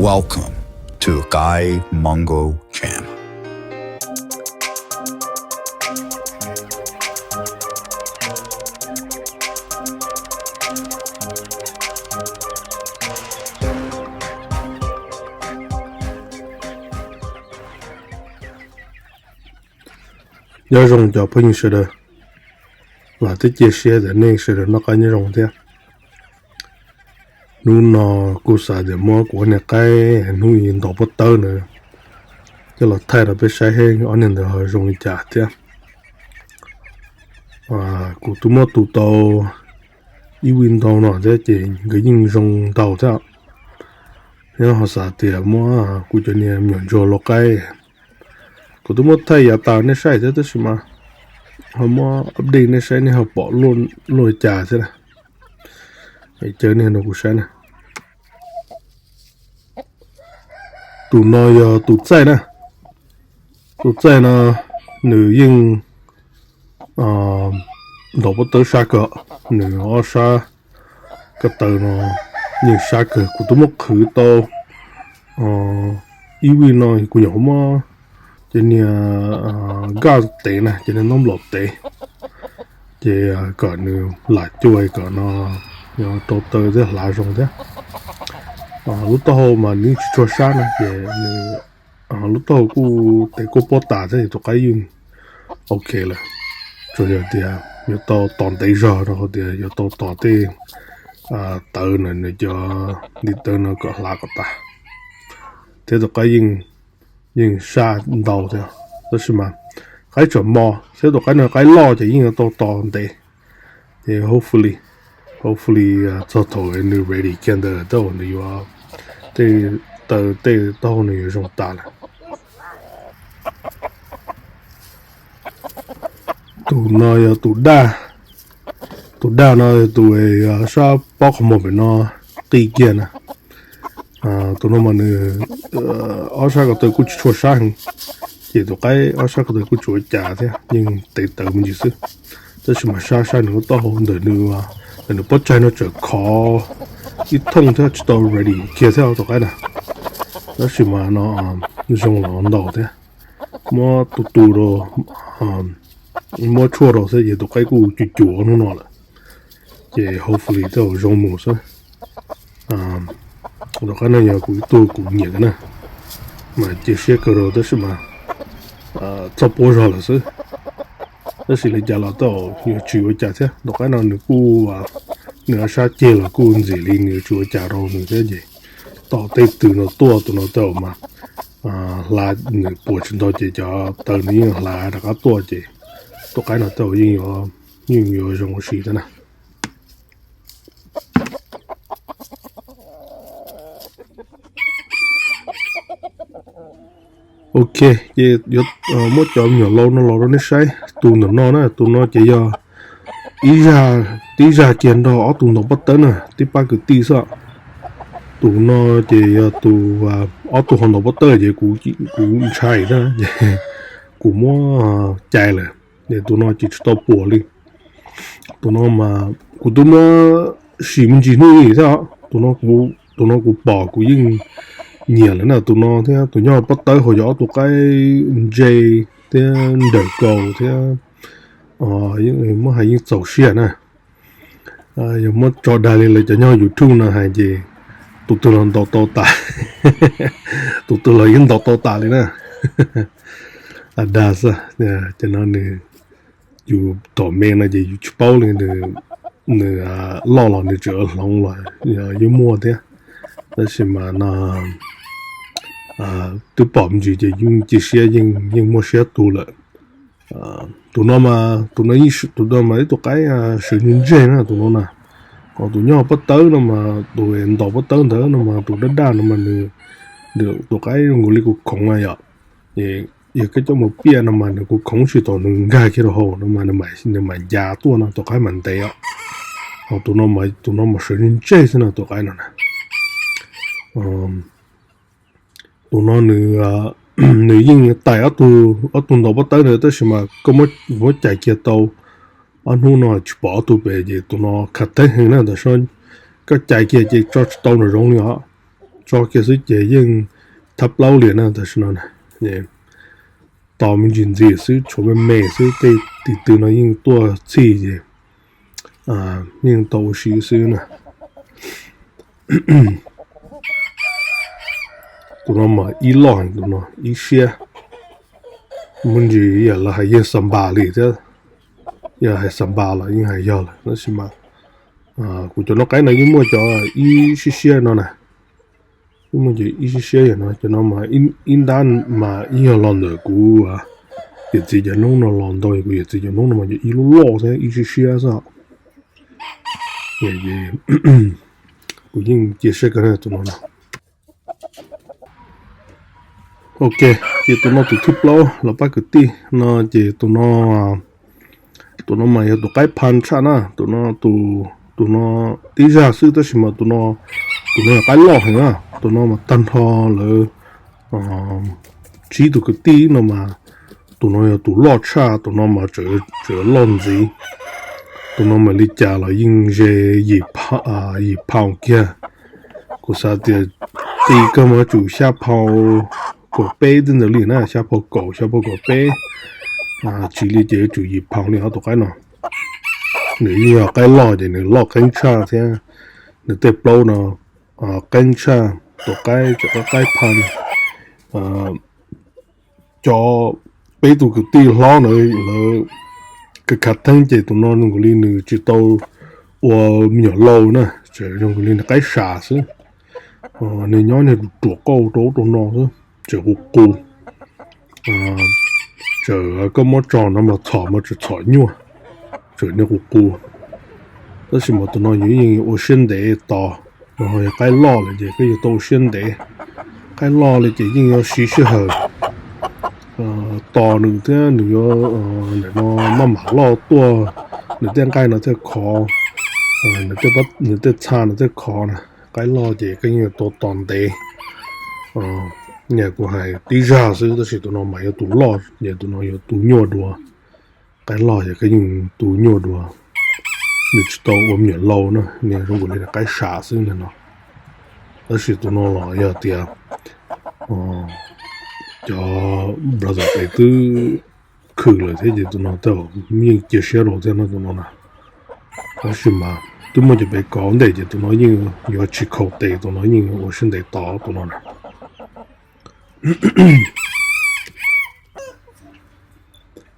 Welcome to Kai Mongo Channel. Nyob zoo cov phooj ywg sawv daws, vam thiab cia siab tias nej sawv daws noj qab nyob zoo thiab. Hnub no kuv xav tias muab kuv ob niag qaib hnub i ntaus pob tawb na coj los thaij rau peb saib seb ob niag ntawd ho zoo li cas thiab. Kuv twb muab tu tau ib vij ntau no thiab ces nkawd yeej zoo ntau thiab. Nyob ho xav tias muab kuv cov niag me nyuam ntsuag lau qaib, kuv twb muab thaij yav tas nej saib thiab tab sis mas ho muab update nej saib nej ho pom luaj li cas thiab na. Caw nej nrog kuv saib na. Tus no yog tus txaij na. Tus txaij no nws yeej ntaus pob tawb sab kawg, nws ob sab ko taw no yeej sab kawg. Kuv twb muab qhwv tau ib vij no, kuv nyuam qhuav muab cov niag nkaj tev na, cov niag ntaub nplaum tev, ces kom nws lam cuaj kom no rau taw thiab hlav zoo thiab. Lub taub hau mas nws yeej tsis tshua sab na ces nws lub taub hau kuj tev kuj pob tas thiab, tus qaib yeej ok lawm. Tsuas yog tias yuav tau tos ntev zog rau qhov tias yuav tau tos tej tawv na, nws cov ntiv tawv no kom hlav kom tas. Thiab tus qaib yeej sab ntau thiab, tab sis mas qaib tseem mos thiab, tus qaib no qaib loj ces yeej yuav tau tos ntev. Ces hopefully, hopefully txog thaum nws ready kiag ntawd tab nws yuav, tej taw tej taub hau nws yuav zoo tas lawm. Tus no yog tus daj. Tus daj no yog tus sab pob qhov muag pem no qi kiag na. Tus no mas nws ob sab ko taw kuj tsis tshua sab heev, ces tus qaib ob sab ko taw kuj tsis ua cas thiab, yeej tev tawv me ntsis xwb. Tab sis mas sab sab nws lub taub hau ntawm nws, ntawm nws pob tsaig no tseem khov ib thooj thiab tsis tau ready kiag thiab tus qaib na. Tab sis mas no zoo los ntau thiab, muab tu tu rau, muab tshuaj rau xwb ces tus qaib kuj cuav cuav hnub no lawm. Ces hopefully tej zaum zoo mus xwb. Tus qaib no yog kuv ib tug kuv nyiam na, mas cia siab kawg rau tab sis mas txoj puab zog lawm xwb. Tab sis li cas los tej zaum yuav tsis ua cas thiab, tus qaib no nws kuj, nws ob sab ceg los kuj ntxim li, nws yuav tsis ua cas rau nws thiab ces tos tej tw no tuaj tus no tej zaum mas hla, nws puas tsis ntau ces cov taw nws yeej hlav rov qab tuaj ces tus qaib no tej zaum yeej yuav, yeej yuav zoo ua si thiab na. Ok, ces yuav muab cov me nyuam lau no los rau nej saib. Tus ntawm no na, tus no ces yog ib zag, tib zag kiag nrog ob tug ntaus pob tawb na, tib pab kwv tij xwb. Tus no ces yog tus, ob tug ho ntaus pob tawb ces kuv ntshai na, ces kuv muab cais lawm, ces tus no ces tsis tau puas li. Tus no mas kuv twb muab sim me ntsis hnub ib thiab, tus no kuv pom kuv yeej nyiam lawm na. Tus no thiab tus nyob pob tawb hauv yog ob tug qaib ntse thiab nrawm kaus thiab, muab hais yeej txaus siab na. Yog muab tso dag li lawv cov nyob YouTube no hais ces tus twg los ntaus tau tas, tus twg los yeej ntaus tau tas li na. Dag xwb, ces no nws, yus tom me no ces yus tsis paub li, nws loj los nws tseem hloov los yeej muaj thiab. Tab sis mas no twb pom me ntsis ces yeej cia siab, yeej muaj siab tu lawm. Tus no mas, tus no, tus no mas ib tug qaib sawv ntseg ntseg na tus no na. Ho tus nyob pob tawb no mas, tus ntaus pob tawb ntawd no mas tus daj daj no mas nws, tus qaib zoo nkaus li kuv khoov na yom. Yog koj coj mus piaj no mas nws kuv khoov tsis tau, nws nkag kiag rau hauv no mas nws mam ncav tuaj no tus qaib mam ntev os. Ho tus no, tus no mas sawv ntseg ntseg xwb no tus qaib no na. Tus no nws, nws yeej tais ob tug ntaus pob tawb ntawd tab sis mas koj muab cais kiag tau ob hnub no tsis pom ob tug pem ces tus no khav theeb heev na. Tam sim no koj cais kiag ces tso tsis tau nram zoov li os. tso kiag xwb ces yeej thab plaub li na tam sim no na. Tos me ntsis ntxiv xwb, tshuav me me xwb, tej tis tw no yeej tuaj txhij ces yeej tau ua si xwb na. Tus no mas ib loj, tus no ib siab, muaj ntsis yam lawv hais yeej xa npas li thiab. Yog hais xa npas los yeej hais yog lawm tab sis mas kuv cov noj qaib no yeej muaj cov ib siab siab no na. Yeej muaj cov ib siab siab yam no, cov no mas ib ntab mas ib yog los ntawm kuv yawm txiv cov noob no los ntau, kuv yawm txiv cov noob no mas cov ib lub loj thiab ib siab siab xwb. Kuv yeej cia siab kawg tus no na. Ok, ces tus no tus thib plaub los pab kwv tij no ces tus no, tus no mas yog tus qaib pha tshaj na, tus no, tus no tib zaj xwb tab sis mas tus no, tus no yog qaib loj heev na, tus no mas tag nrho lawv tsib tus kwv tij no mas tus no yog tus loj tshaj, tus no mas tseem loj ntxiv. Tus no mas li cas los yeej ze yim phaus kiag. Kuv xav tias ti kawg mas tsum xya phaus kaum peb tej ntawd li na, xya phaus kaum, xya phaus kaum peb, tsis li ces yuav tsum yim phaus li ob tus qaib no. Nws yeej yog qaib loj ces nws loj qeeb tshaj thiab nws tej plaub no qeeb tshaj tus qaib, cov qaib pha. Cov peb tug kwv tij hlob na, lawv khav theeb ces tus no zoo nkaus li nws tsis tau ua me nyuam laus na, tseem zoo nkaus li nws qaib sam xwb. Nws nyob niag ruam qauj rau ub rau no xwb, tseem qus qus. Tseem koj muab tso no mas txhom mas tseem txhom nyuaj, tseem niag qus qus. Tab sis mas tus no yus yeej ua siab ntev tos, mas ho yog qaib loj lawm ces koj yuav tau ua siab ntev. Qaib loj li ces yeej yuav siv sij hawm tos nws thiab nws yuav, nim no maj mam loj tuaj, nws tej nqaij no thiaj khov, nws tej txha no thiaj khov na. Qaib loj ces koj yeej yuav tau tos ntev. Niag kuv hais tib zaj xwb tab sis tus no mas yog tus loj, ces tus no yuav tu nyuaj dua. Qaib loj ces koj yeej tu nyuaj dua. Nws tsis tau ua me nyuam laus na, nws zoo nkaus li qaib sam xwb no. Tab sis tus no los yog tias cov brother pem twb khwm lawm thiab ces tus no yeej cia siab rau thiab no tus no na. Tab sis mas twb muaj cov pem kov ntej ces tus no yeej yuav tsis khaus tes, tus no yeej ua siab ntev tos tus no na.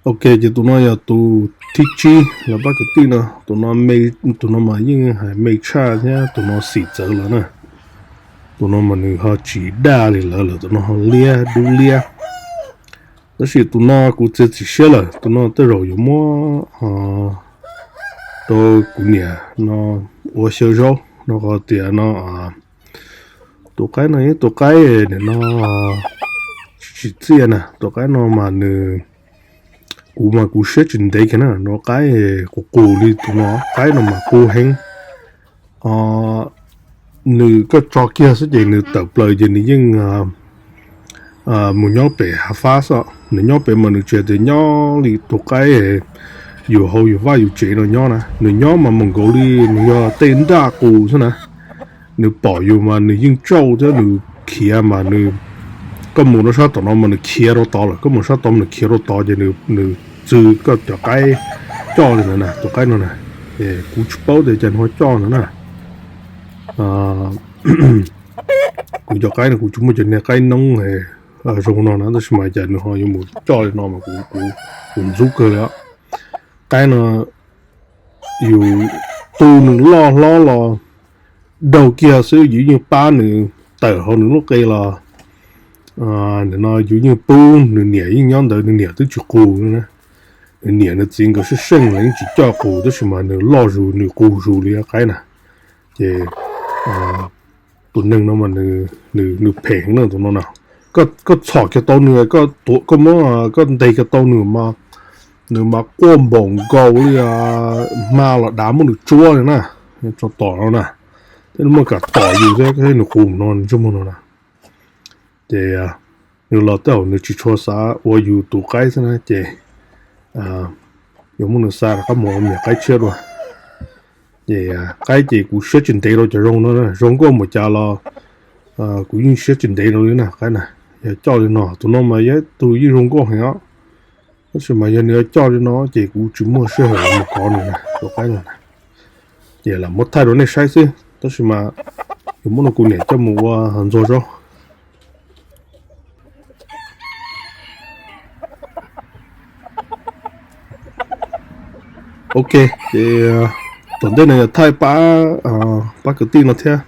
Ok, ces tus no yog tus thib tsib los pab kwv tij no, tus no, tus no mas yeej hais me tshaj thiab tus no xim txawv lawm na. Tus no mas nws ho tsis daj li lawv lawm, tus no ho liab dub liab. Tab sis tus no kuv txiav txim siab lawm, tus no tej zaum yuav muab rau kuv niam no ua xyaw zaub no qhov tias no tus qaib no yeej tus qaib nim no tsis txiaj na, tus qaib no mas nws, kuv mas kuv siab tsis ntev kiag na, no qaib qus qus li tus no, qaib no mas qus heev. Nws koj tso kiag xwb ces nws tawm plaws ces nws yeej mus nyob pem hav fab xwb. Nws nyob pem mas nws tsis tias nyob li tus qaib yus hauv yus vaj yus tsev no nyob na, nws nyob mas mus nkaus li nws yog tej nraj qus xwb na. Nws pom yus mas nws yeej tsauj thiab nws khiav mas nws, koj mus rau sab tom no mas nws khiav rau tod lawm, koj mus sab tod mas nws khiav rau tod ces nws txwv koj cov qaib coj li ntawd na, tus qaib no na. Kuv tsis paub tias cas nws ho coj ntawd na. Kuv cov qaib no kuv tsis muaj cov niag qaib noob zoo no na, tab sis mas cas nws ho yuav mus coj li no mas kuv ntxub kawg li. Qaib no yus tu nws loj hlob los daug kiag xwb yus yeej pab nws tawm hauv nws lub qe los, nim no yus yeej pub nws niam yeej nyob ntawd, nws niam twb tsis qus na. Nws niam nws txiv nkawd sib seej los yeej tsis coj qus tab sis mas nws loj zus nws qus zus li qaib na. Ces tus neeg no mas nws phem heev na tus no na. Koj txhom kiag tau nws, koj muab koj ntes kiag tau nws, nws mas quaj npaum nkaus li hma los dav muab nws tsuab li na. Tso tom no na, thiab nws muaj kam tom yus thiab, nws qus no ntsej muag no na. Ces nws los tej zaum nws tsis tshua xav ua yus tus qaib xwb na, ces yuav muab nws xa rov qab mus ua me nyuam qaib tshiab dua. Ces qaib ces kuv siab tsis ntev rau cov zoo no, zoo nkauj mus cas los Kuv yeej siab tsis ntev rau li na qaib na. Yog coj li no, tus no mas yog ib tug yeej zoo nkauj heev os. Tab sis mas yog nws yuav coj li no ces kuv tsis muaj sij hawm mus kov nws na tus qaib no na. Ces lam muab thaij rau nej saib xwb, tab sis mas yuav muab rau kuv niam coj mus ua ntxuag zog. Ok, ces tom ntej no yog thaij pab, pab kwv tij no thiab.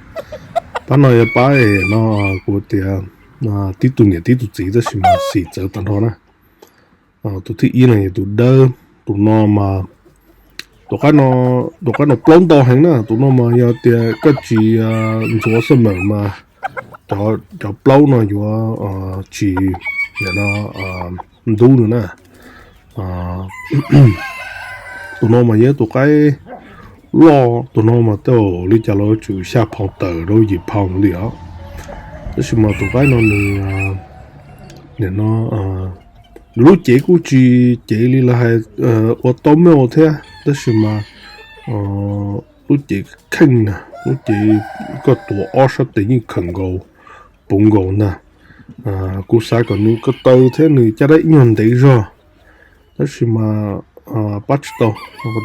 Pab no yog pab es no kuv tias tib tug niam tib tug txiv tab sis mas xim txawv tag nrho na. Tus thib ib no yog tus dawb, tus no mas tus qaib no, tus qaib no plaub ntau heev na. Tus no mas yog tias koj tsis ntxuav xab mem mas cov plaub no yuav tsis, no, ntub nws na. Tus no mas yog tus qaib loj, tus no mas tej zaum li cas los tsum xya phaus tawm rau yim phaus li os. Tab sis mas tus qaib no nws, nim no, nws lub cev kuj tsis cev li lawv hais ua tau mej thiab, tab sis mas lub cev kheej na, lub cev koj tuav ob sab tes yeej kheem nkaus, puv nkaus ntag. Kuv xav kom nws ko taw thiab nws caj dab ib nyuag ntev zog, tab sis mas pab tsis tau,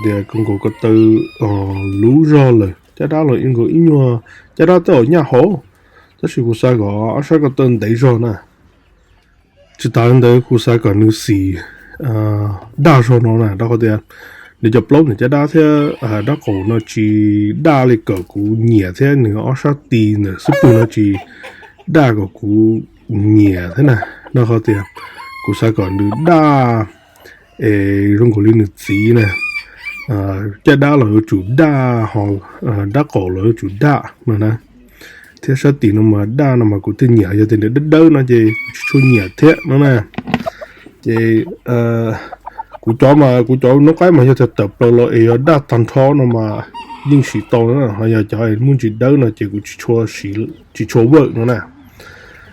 tias koj nkaus ko taw luv zog lawm caj dab los nkaus ib nyuag, caj dab tej zaum nyaj hauv, tab sis kuv xav kom ob sab ko taw ntev zog na. Tsis tas li ntawd kuv xav kom nws xim daj zog no na, rau qhov tias nws cov plaub nws caj dab thiab dab qaum no tsis daj li kom kuv nyiam thiab nws ob sab tis ntawm xub pwg no tsis daj kom kuv nyiam thiab na. Rau qhov tias kuv xav kom nws daj es zoo nkaus li nws txiv na. Caj dab los yuav tsum daj, ho dab qaum los yuav tsum daj no na. Thiab sab tis no mas daj no mas kuv thiaj nyiam, yog tias nws dawb dawb no ces kuv tsis tshua nyiam thiab no na. Ces kuv cov mas kuv cov noob qaib mas yog tias tawm plaws los es yog daj tag nrho no mas yeej siv tau na, ho yog cov muaj ntsis dawb no ces kuv tsis tshua vawm no na.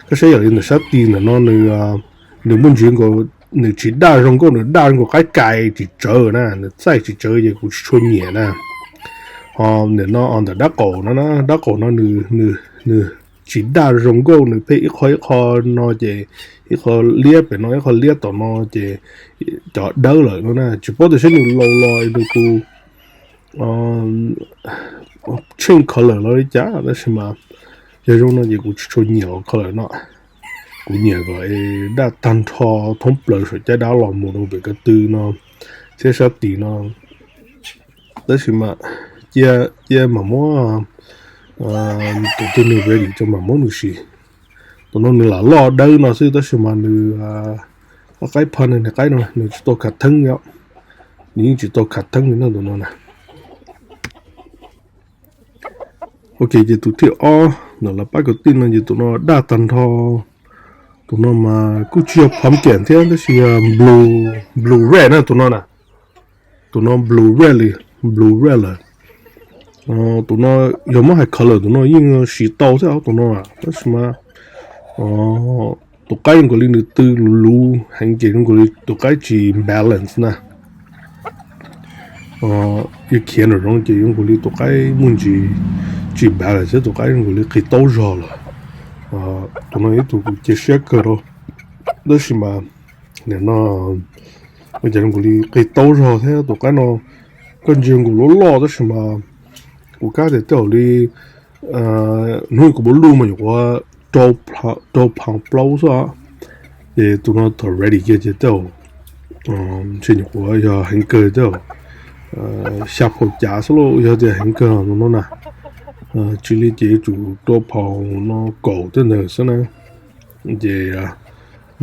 Koj saib yam li ntawm sab tis ntawm no nws, nws muaj ntsis nkaus, nws tsis daj zoo nkauj, nws daj zoo nkaus qaib kais tsis tsawv na, nws txaij tsis tsawv ces kuv tsis tshua nyiam na. Ho nim no ntawm dab qaum no na, dab qaum no nws, nws tsis daj zoo nkauj, nws pheej ib qho ib qho no ces ib qho liab pem no ib qho liab tom no ces cov dawb lawm no na. Tsis paub tias seb nws laus los nws tus change color los li cas, tab sis mas yog zoo no ces kuv tsis tshua nyiam color no. Kuv nyiam kom daj tag nrho thoob plaws saum caj dab los mus rau pem ko tw no thiab sab tis no. Tab sis mas cia, cia mam muab tus twg nws ready ces mam muab nws siv. Tus no nws lam loj dawb no xwb tab sis mas nws, qaib pha nws, nws qaib no nws tsis tau khav theeb li, nws yeej tsis tau khav theeb li no tus no na. Ok, ces tus thib ob ntawm lawv pab kwv tij no ces tus no daj tag nrho. Tus no mas kuj tsis yog pumpkin thiab tab sis yog blue, blue red na tus no na. Tus no blue red li, blue red lawm. Tus no yog muab hais color tus no yeej siv tau thiab tus no, tab sis mas tus qaib zoo nkaus li nws tw luv luv heev ces zoo nkaus li tus qaib tsis balance na. Yog khiav nraum zoov ces zoo nkaus li tus qaib muaj ntsis tsis balance thiab tus qaib zoo nkaus li qis taub zog lawm. Tus no ib tug kuv cia siab kawg rau, tab sis mas nim no ua cas zoo nkaus li qis taub zog thiab tus qaib no. Koj ntsia nkaus loj loj tab sis mas kuv kav tias tej zaum li hnub kuv muab luj mas nyuam qhuav rau pound plaub xwb os. Ces tus no thaum ready kiag ces tej zaum ntshe nyuam qhuav yog heev kawg tej zaum xya phaum cav xwb lauj, yog tias heev kawg tus no na. Tsis li ces yuav tsum rau pound no kaum tej ntawd xwb na. Ces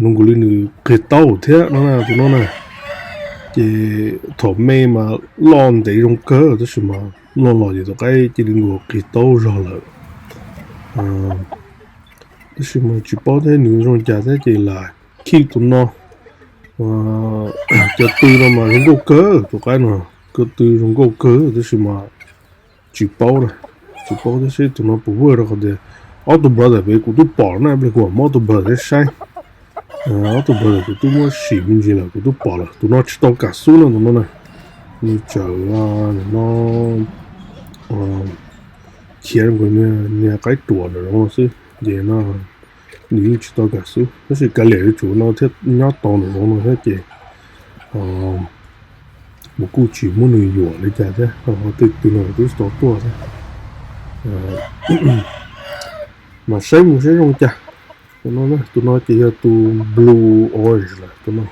zoo nkaus li nws qis taub thiab no na tus no na. Ces thaum me mas loj ntev zoo kawg tab sis mas loj los ces tus qaib cia li nkaus qis taub zog lawm. Tab sis mas tsis paub thiab nws zoo cas thiab ces lam khij tus no. Cov tw no mas zoo nkauj kawg, tus qaib no ko tw zoo nkauj kawg tab sis mas tsis paub na, tsis paub thiab seb tus no puas vwj rau qhov tias ob tug brother pem kuv twb pom na, pliag kuv mam muab ob tug brother thiab saib. Ob tug brother kuv twb muab sim me ntsis lawm kuv twb pom lawm, tus no tsis tau kam xub no tus no na. Nws tseem no khiav nkaus niag qaib ruam nraum zoov no xwb. Ces no nws yeej tsis tau kam xub, tab sis kav liam yuav tsum no thiab, nyob tos nws zoov no thiab ces nws kuj tsis muab nws yuam li cas thiab, tej twg no twb tsis tau tuaj thiab. Mas saib mus saib zoo cas. Tus no, tus no ces yog tus blue orange lawm tus no.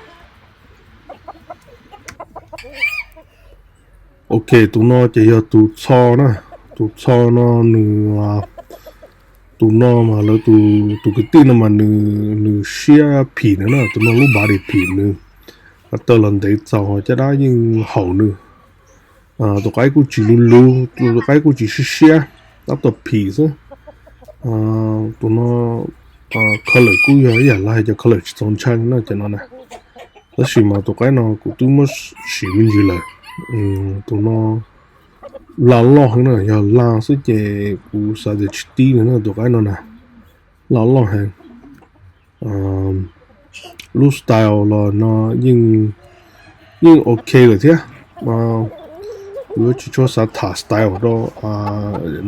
Ok, tus no ces yog tus txho na. Tus txho no nws, tus no mas lawv tus, tus kwv tij no mas nws, nws siab phim na, tus no lub body phim nws, taw los ntev txaus, caj dab yeej haum nws. Tus qaib kuj tsis luv luv, tus qaib kuj tsis siab siab, tab tom phim xwb. Tus no color kuj yog ib yam li hais cov color tsis txaus ntshai no ces no na. Tab sis mas tus qaib no kuv twb muab sim me ntsis lawm. Tus no laj loj heev na, yog laj xwb ces kuv xav tias tsis tib li na tus qaib no na. Laj loj heev. Lub style los no yeej, yeej ok lawm thiab. Kuv yuav tsis tshua xav tham style rau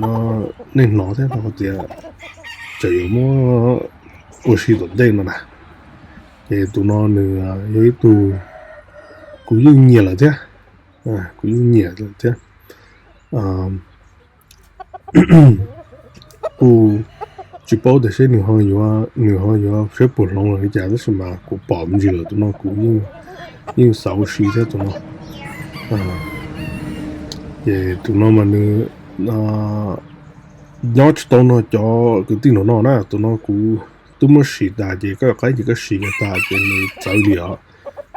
no nej hnov thiab rau qhov tias tseem yuav muab ua si tom ntej no na. Ces tus no nws yog ib tug kuv yeej nyiam lawm thiab. Kuv yeej nyiam lawm thiab. Kuj tsis paub tias seb nws ho yuav, nws ho yuav seb puas hloov los li cas, tab sis mas kuv pom me ntsis lawm tus no kuv yeej xav ua si thiab tus no. Ces tus no mas nws nyob tsis tau no cov kwv tij nraum no na, tus no kuv twb muab sim tas ces koj qaib ces koj sim tas ces nws txawv li os.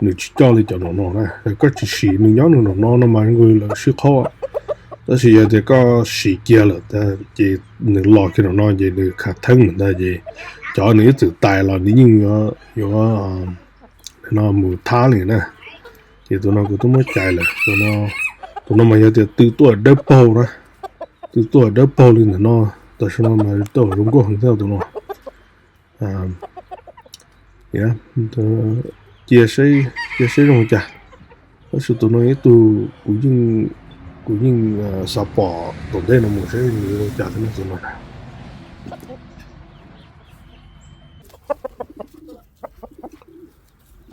Nws tsis coj li cov nraum no na, koj tsis sim nws nyob nws nraum no no mas nqus lawv sib qhob. Tab sis yog tias koj sim kiag lawm ces nws los kiag nraum no ces nws khav theeb lawm ntag ces cov nws ib txwm tais los nws yeej yuav no mus thab li na. Ces tus no kuv twb muab cais lawm, tus no mas yog tias tw tuaj dawb paug na, tw tuaj dawb paug li ntawm no, tam sim no mas tuaj zoo nkauj heev thiab tus no. Cia seb zoo cas. Tab sis tus no ib tug kuv yeej, kuv yeej xav pom tom ntej no mus seb nws zoo cas thiab no tus no.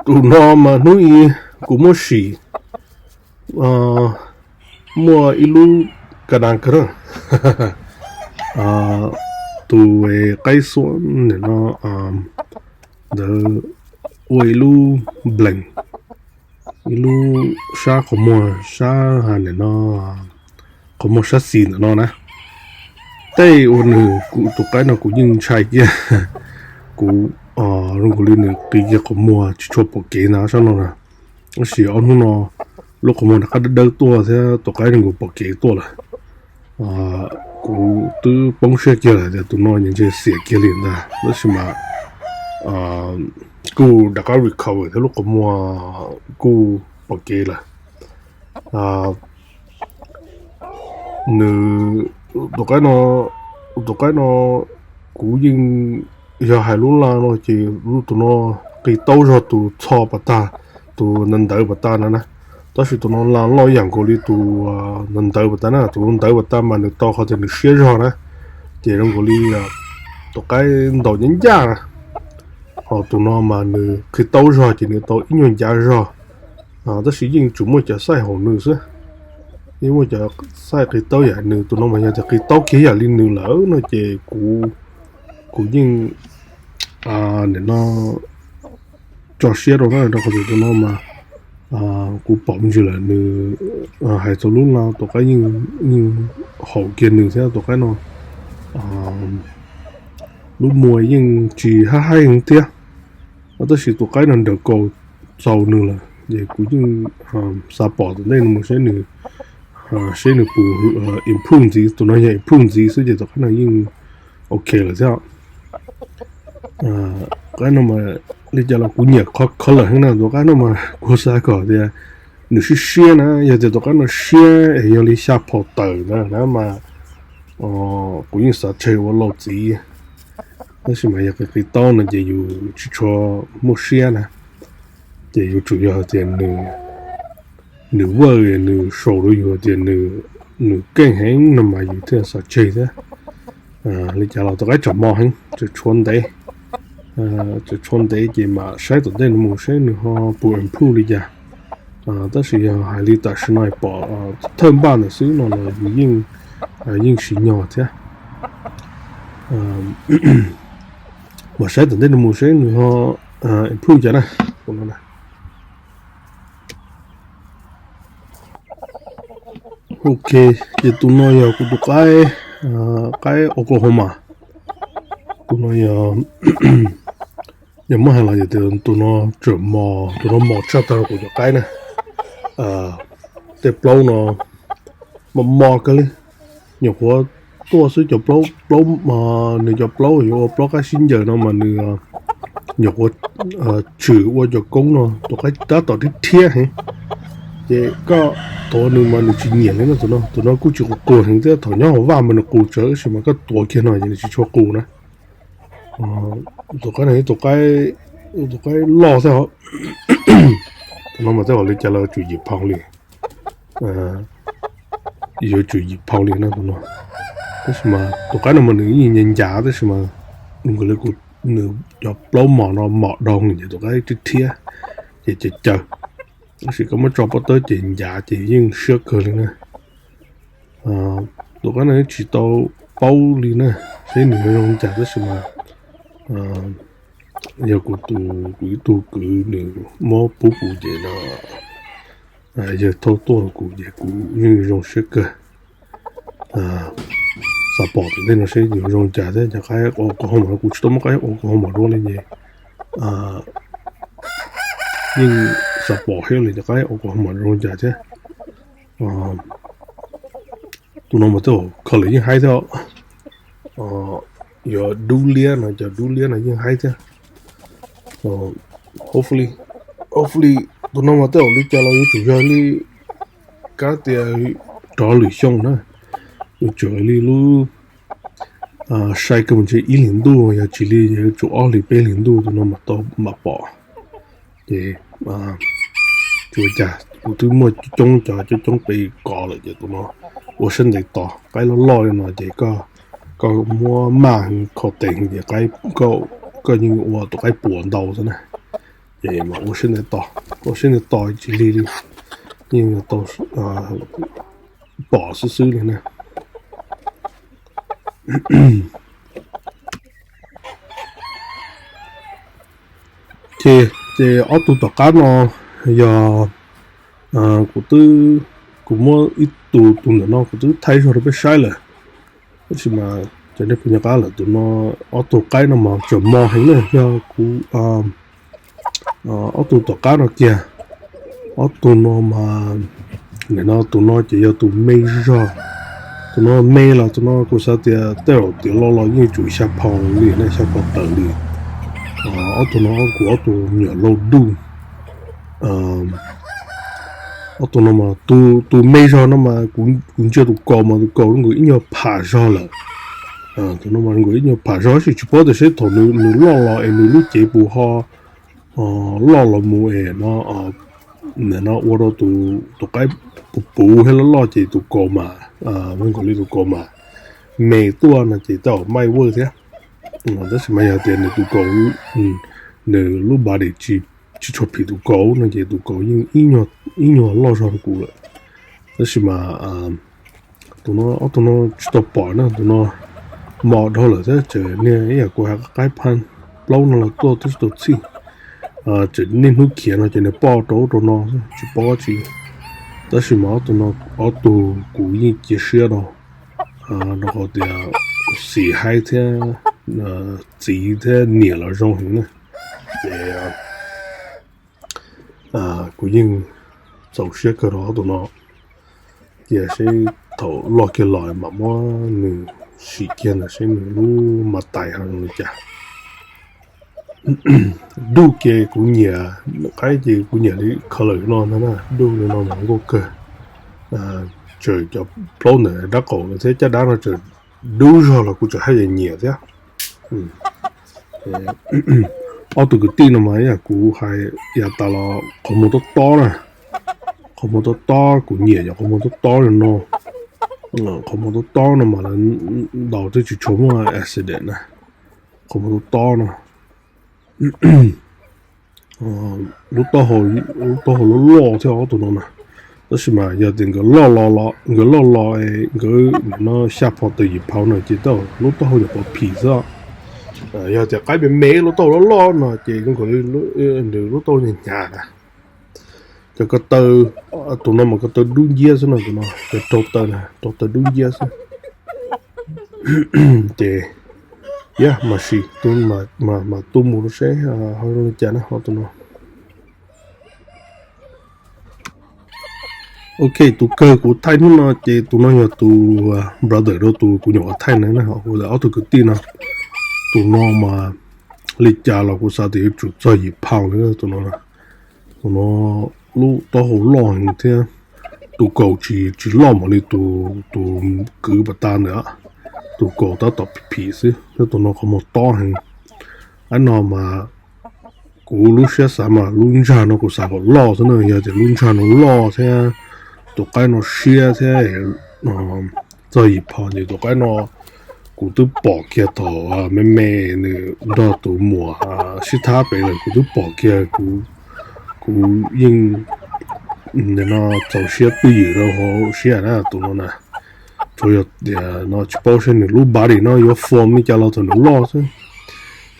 Tus no mas hnub ib kuv muab sim muaj ib lub ka na ka na, tus qaib xuab nim no ntawd ua ib lub blees, ib lub sab qhov muag sab ha nim no, qhov muag sab xis ntawm no na. Tej uas nws, tus qaib no kuv yeej ntshai kiag, kuv zoo nkaus li nws qi kiag qhov muag tsis tshua pom kev ntag sab no na. Tab sis ob hnub no lub qhov muag rov qab dawb dawb tuaj thiab tus qaib zoo nkaus pom kev tuaj lawm. Kuv twb poob siab kiag lawm tias tus no ntshe xiam kiag li ntag, tab sis mas kuj rov qab recover thiab lub qhov muag kuj pom kev lawm. Nws, tus qaib no, tus qaib no kuv yeej, yog hais lub laj no ces tus no qi taub zog tus txho pas tag, tus ntawv ntawv pas tag na na. Tab sis tus no laj loj ib yam nkaus li tus ntawv ntawv pas tag na, tus ntawv pas tag mas nws tau qhov tias nws siab zog na, ces zoo nkaus li tus qaib ntaus ncaj ncaj na. Ho tus no mas nws qhib taub zog ces nws tau ib nyuag ncav zog. Tab sis yeej tsuas muaj cov xaij haum nws xwb, yeej muaj cov xaij qhib taub yam nws. Tus no mas yog tias qhib taub kiag yam li nws lawm no ces kuv, kuv yeej nim no tso siab rau na, rau qhov tias tus no mas kuv pom me ntsis lawm nws hais txog lub laj tus qaib yeej haum kiag nws thiab tus qaib no. Lub muag yeej tsis hab haib heev thiab, tab sis tus qaib no nrawm kaus txaus nws lawm ces kuv yeej xav pom tom ntej no mus seb nws, seb nws puas improve ntxiv. Tus no yog improve ntxiv xwb ces tus qaib no yeej ok lawm thiab. Qaib no mas li cas los kuv nyiam qhov color heev na, tus qaib no mas kuv xav kom tias nws siab siab na, yog tias tus qaib no siab es yog li xya phaum tawm ntawd na mas kuv yeej xav tseg ua lauj txiv. Tab sis mas yog qhib taub no ces yus tsis tshua muaj siab na, ces yuav tsum yog tias nws, nws vaj nws sau rau yus tias nws keej heev no mas yus thiaj xav tseg thiab. Li cas los tus qaib tseem mos heev, tseem tshuav ntev, tseem tshuav ntev ces mam saib tom ntej no mus saib nws ho puas improve li cas. Tab sis yog hais li tam sim no pom thawj npaj ntawm xwb no los yus yeej, yeej siv nyog thiab. Mas saib tom ntej no mus saib nws ho improve cas na. Ok, ces tus no yog kuv tus qaib, qaib Oklahoma. Tus no yog, yog muab hais los yog tias tus no tseem mos, tus no mos tshaj tag kuv cov qaib na. Tej plaub no mos mos kawg li, nyuam qhuav tuaj xwb cov plaub, plaub, nws cov plaub yuav ua plaub qab sib ncaws no mas nws nyuam qhuav tshwm ua cov koob no tus qaib tab tom rhiab rhiab heev. Ces koj tuav nws mas nws tsis nyiam li no, tus no, tus no kuj tsis qus qus heev thiab, thaum nyob hauv vaj mas nws qus tsawv tab sis mas koj tuav kiag no ces nws tsis tshua qus na. Tus qaib no tus qaib, tus qaib loj thiab os. Tus no mas tej zaum li cas los tsum yim pound li, yuav tsum yim pound li no tus no. Tab sis mas tus qaib no mas nws yeej ncav ncav tab sis mas nws, nws cov plaub mos no mos dhau ces tus qaib rhiab rhiab ces caws caws. Tab sis koj muab tso pob tawb ces ncav ces yeej siab kawg li na. Tus qaib no tsis tau paub li na, seb nws zoo li cas tab sis mas yog kuv tus, kuv ib tug kwv nws muab pub kuv ces no yawg thauj tuaj rau kuv ces kuv yeej zoo siab kawg. Xav pom tom ntej no seb yuav zoo li cas thiab cov qaib Oklahoma no, kuv tsis tau muab qaib Oklahoma dua li ces yeej xav pom heev li cov qaib Oklahoma zoo li cas thiab. Tus no mas tej zaum color yeej haib thiab, yuav dub liab no, cov dub liab no yeej haib thiab. Hopefully, hopefully tus no mas tej zaum li cas los yuav tsum yog li kab tias rov lwm xyoo na, yuav tsum li lub sai kawg mus ntshe ib hlis ntuj, yog tsis li yuav tsum ob hlis peb hlis ntuj tus no mas tau mam pom. Ces tsis ua cas, kuv twb muaj coob coob cov coob coob pes kos lawm ces tus no ua siab ntev tos, qaib loj loj li no ces koj, koj muab maj heev kho tes heev ces qaib, koj yeej ua tus qaib puas ntau xwb na. Ces mas ua siab ntev tos, ua siab ntev tos tsis lig li, yeej tau pom xwb xwb li na. Ces, ces ob tug tom qab no yog kuv twb, kuv muab ib tug, tus ntawm no kuv twb thaij zog rau peb saib lawm, tab sis mas cov nej pom nyob qab lawm tus no, ob tug qaib no mas tseem mos heev na, yog kuv ob tug tom qab no kiag. Ob tug no mas, nim no tus no ces yog tus me zog. Tus no me los tus no kuv xav tias tej zaum tiav lo los yeej tsum xya pound li na, xya pound tawm li. Ob tug no kuv ob tug me nyuam lauj duj. Ob tug no mas tus me zog no mas kuv ntsia tus kaus mas tus kaus nkaus ib nyuag pham zog lawm. Tus no mas nkaus ib nyuag pham zog tab sis tsis paub tias seb thaum nws loj los es nws lub cev puas ho loj los mus es no, nim no ua rau tus qaib puv puv thiab loj loj ces tus kaus mas, nkaus li tus kaus mas me tuaj no ces tej zaum maij vwj thiab. Tab sis mas yog tias nws tus kaus, nws lub body tsis, tsis tshua phim tus kaus no ces tus kaus yeej ib nyuag loj zog rau kuv lawm. Tab sis mas tus no, ob tug no tsis tau pom na, tus no mos dhau lawm thiab tseem niag ib yam kuv hais qaib pha plaub no los tuaj twb tsis tau txhij. Tseem niaj hnub khiav no ces nws poj rau ub rau no tsis paub dab tsi. Tab sis mas ob tug no, ob tug kuv yeej cia siab rau, rau qhov tias xim haib thiab, txiv thiab niam los zoo heev na. Ces kuv yeej txaus siab kawg rau ob tug no. Cia seb thaum loj kiag los mam muab nws sim kiag ntawm seb nws lub mas tais ho zoo li cas. Duj ces kuv nyiam, qaib ces kuv nyiam li color no ntag na, duj li no mas nkauj kawg. Tseem cov plaub ntawm dab qaum no thiab caj dab no tseem dub zog los kuv tseem haj yam nyiam thiab. Ob tug kwv tij no mas ib yam kuv hais yav tas los qhov muag tob tob na, qhov muag tob tob kuv nyiam yog qhov muag tob tob li no. Qhov muag tob tob no mas lawv ntaus twb tsis tshua muaj accident na. Qhov muag tob tob no, lub taub hau, lub taub hau loj loj thiab ob tug no na. Tab sis mas yog tias nkawd loj los, nkawd loj los nkawd no xya phaus tawm yim phaus no ces lub taub hau yuav pov phim xwb. Yog tias qaib me me lub taub hau loj loj no ces zoo nkaus li nws lub taub hau hnyav hnyav na. Cov ko taw, tus no mas ko taw dub nciab xwb no, tus no cov rau taw na, rau taw dub nciab xwb. Ces, yog mas sim, mas tu mus seb ho zoo li cas na ho tus no. Ok, tus kawg kuv thaij hnub no ces tus no yog tus brother rau tus kuv nyuam qhuav thaij na, kuv ob tug kwv tij no. Tus no mas li cas los kuv xav tias yuav tsum txog yim phaus li tus no. Tus no lub taub hau loj heev thiab tus kaus tsis, tsis loj npaum li tus, tus kwv pas tas ntawd. Tus kaus tab tom phim xwb thiab tus no qhov muag tob heev. Qaib no mas kuv lub siab xav mas lub ntsag no kuv xav kom loj xwb na, yog tias lub ntsag no loj thiab tus qaib no siab thiab txog yim phaus ces tus qaib no kuv twb pom kiag thaum me me nws nrog tus muam sib thab pem lawm kuv twb pom kiag, kuv yeej no txaus siab twj ywm rau hauv siab na tus no na. Tsuas yog tias no tsis paub seb nws lub body no yuav form li cas los thaum nws loj xwb.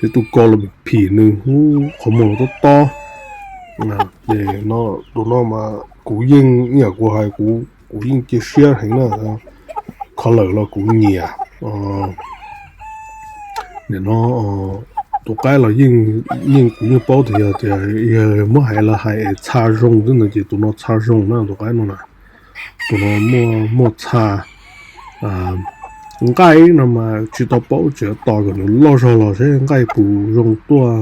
Ces tus kaus los phim nws, qhov muag los tob tob. Tus no mas kuv yeej ib yam kuv hais, kuv yeej cia siab heev na. Color los kuv nyiam. Nim no tus qaib los yeej, yeej kuv yeej paub tias yog tias yog muab hais los hais es txha zoo xwb ntawd ces tus no txha zoo na tus qaib no na. Tus no muaj, muaj txha. Nqaij no mas tsis tau paub, tseem tos kom nws loj zog los seb nqaij puas zoo tuaj,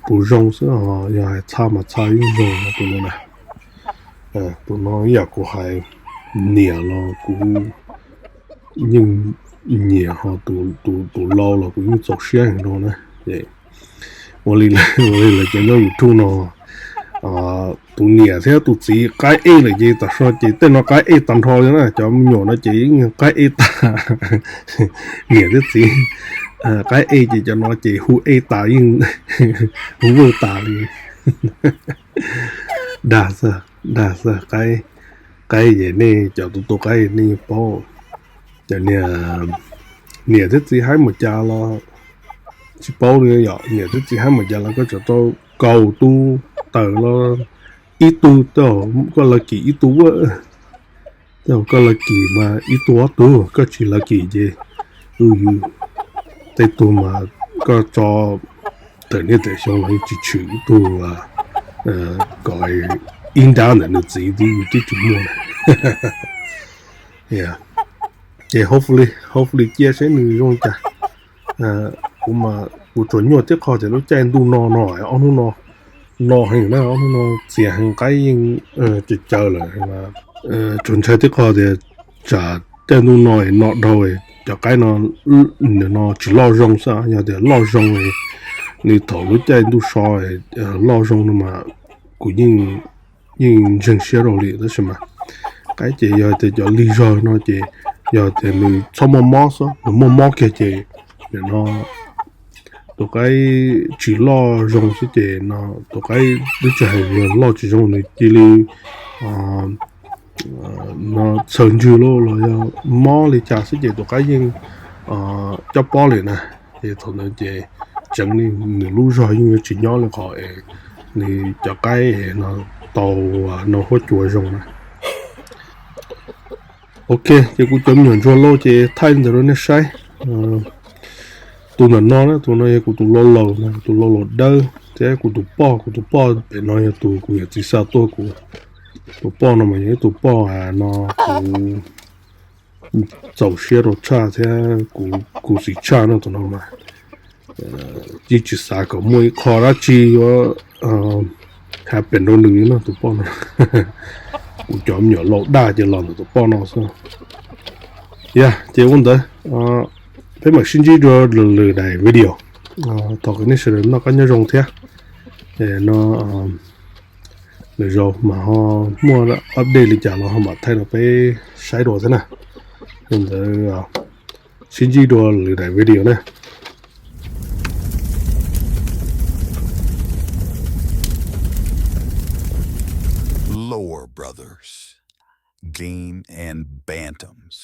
puas zoo xwb os. Yog hais txha mas txha yeej zoo tus no na. Tus no ib yam kuv hais, nyiam los kuv yeej nyiam, ho tus lau los kuv yeej txaus siab heev rau na. Ua li, ua li lawv cov nyob YouTube no, tus niam thiab tus txiv qaib ej lawm ces tam sim no ces tej no qaib ej tag nrho li na, cov me nyuam no ces yeej qaib ej tas. Niam thiab txiv qaib ej ces cov no ces hu ej tas, yeej hu vwj tas li. Dag xwb, dag xwb. Qaib, qaib ces nej cov tus tu qaib nej yeej paub. Cov niam, niam thiab txiv haib mus cas los tsis paub li yom, niam thiab txiv haib mus cas los koj tseem tau kaus tub taws los ib tug, koj lucky ib tug, koj lucky mas ib tug ob tug, koj tsis lucky ces tej tug mas koj tso tawm niaj tawm xyoo los yeej tsis tshwm ib tug kom ib nrab ntawm nws txiv twb, twb tsis muaj. Ces hopefully, hopefully cia seb nws zoo li cas. Kuv mas kuv tsuas nyuaj tib qho tias lub caij ntuj no no, ob hnub no no heev na, ob hnub no txias heev, qaib yeej caws caws lawm. Tsuas ntshai tib qho tias tsam caij ntuj no no dhau cov qaib no, no tsis loj zoo xwb, yog tias loj zoo, nws thaum lub caij ntuj so loj zoo no mas kuv yeej, yeej ntseeg siab rau li. Tab sis mas qaib ces yog tias cov lig zog no ces yog tias nws txhob muaj mob xwb, nws muaj mob kiag ces nim no tus qaib tsis loj zoo xwb ces no tus qaib twb tsis hais loj tsis zoo, nws cia li no txhaws ntswg los, los yog mob li cas xwb ces tus qaib yeej cob pob li na. Ces thaum ntawd ces tseev li nws lub zog yeej yuav tsis nyob li qhov nws cov qaib no tau no huab cua zoo na. Ok, ces kuv cov me nyuam ntsuag lauj ces thaij ntawd rau nej saib. Tus ntawm no na, tus no yog kuv tus lau laus na, tus lau laus dawb thiab kuv tus poj, kuv tus poj pem no yog tus kuv yawm txiv xa tuaj kuv. Tus poj no mas yog ib tus poj no kuv txaus siab rau tshaj thiab kuv khuv xim tshaj no, tus no mas yeej tsis xav kom muaj ib qho dab tsi yuav happen rau nws no, tus poj no. Kuv cov me nyuam laus daj ces los ntawm tus poj no xwb. Yog ces ua ntawd, peb mam sib ntsib dua lwm daim video. Thov kom nej sawv daws noj qab nyob zoo thiab. No Lwm zaus mas ho muaj update li cas los ho mam thaij rau peb saib dua xwb na. Yog li ntawd, sib ntsib dua lwm daim video na. Lower Brothers, Game and Bantams.